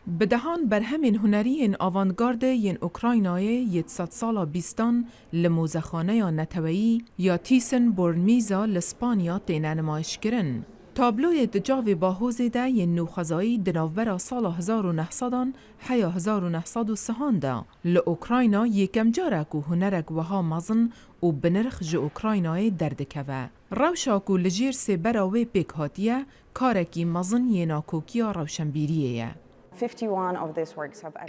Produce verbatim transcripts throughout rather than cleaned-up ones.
Bi dehan berhemên hunerî yên avantgarde yên Ukraynayê yê sedsala bîstan li Mozexaneya Neteweyî ya Thyssen-Bornemisza li Spanya têne nimayişkirin. Tabloyê di çavê Bahozê de yên nûxwezayî di navbera sala hezar û neh sedan heya hezar û neh sed û sihan de li Ukrayna yekemcar e ku hunerek wiha mezin û binirx ji Ukraynayê derdikeve. Rewşa ku li jêr sêbera wê pêk hatiye, karekî mezin yê nakokiya rewşenbîriyê ye.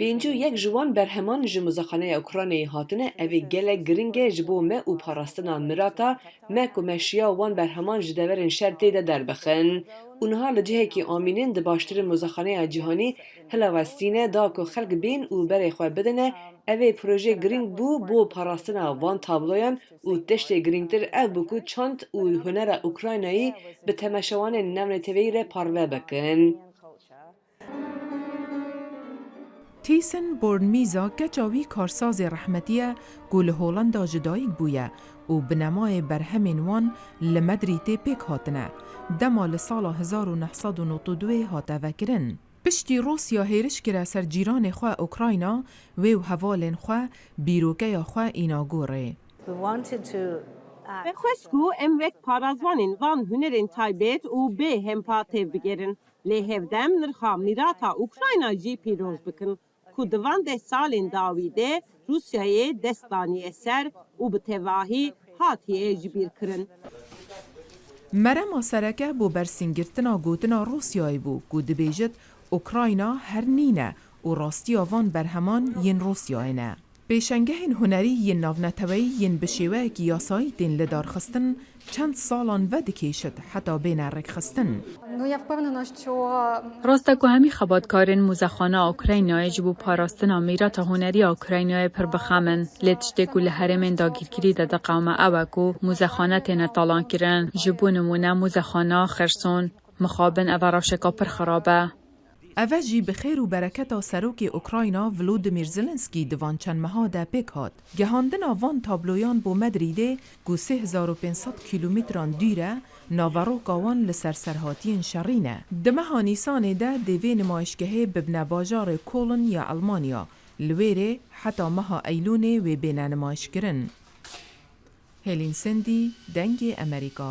Pêncî û yek ji wan berheman ji Muzexaneya Ukraynayê hatine, ev ê gelek giring e ji bo me û parastina mirata me ku meşiya wan berheman ji deverên şer tê de derbixin. Û niha li cihekî amînin di baştirîn muzexaneya cîhanî hilawestîne da ku xelk bên û berê xwe bidine, ev ê proje giring bû bo parastina van tabloyan û tiştê girîngtir ev bû ku çand û hunera Ukraynayî bi temeşewanên navneteweyî re parve bikin. Thyssen-Bornemisza keça wî karsazê rehmetî ye ku li Holanda ji dayik bûye û binemayê berhemên wan li Medrîtê pêk hatine, dema li sala hezar û neh sed û nod û du hate vekirin. Piştî Rûsya hêriş kire ser cîranê xwe Ukrayna, wê û hevalên xwe bîrokeya xwe îna gorê. Me xwest ku em wek parazvanên van hunerên taybet û bê hempa tevbigerin. Lê hevdem nirxa mîrata Ukrayna jî pîroz bikin, ku di van deh salên dawî de Rûsyayê dest daniye ser û bi tevahî hatiye jibîrkirin. Merema sereke bo bersîngirtina gotina Rûsyayê bû ku dibêjit Ukrayna her nîne û rastiya van berheman yên Rûsyayê ne. Pêşengehên hunerî yên navneteweyî yên bi şêweyekî yasayî tên lidarxistin çend salan vedikêşit heta bêne rêkxistin. Rast e ku hemî xebatkarên muzexana Ukraynayê ji bo parastina mîrata hunerî ya Ukraynayê pir bi xem in. Lê tiştê ku li herêmên dagîrkirî de diqewime ew e ku muzexane têne talankirin. Ji bo nimûne muzexana Xerson. Mixabin eve rewşeka pir xirab e. Eve jî bi xêr û bereketa Serokê Ukrayna Volodymyr Zelensky di van çend meha de pêk hat. Gehandina van tabloyan bo Medrîdê ku sê hezar û pênc sed kîlometran dûr e, naveroka wan li ser serhatiyên şerî ne. Di meha Nîsanê de dê vê nimayişgehê bibne bajarê Koln ya Elmanya, li wêrê heta meha Eylûnê wê bêne nimayişkirin. Hêlîn Sendî, Dengê Emerîka.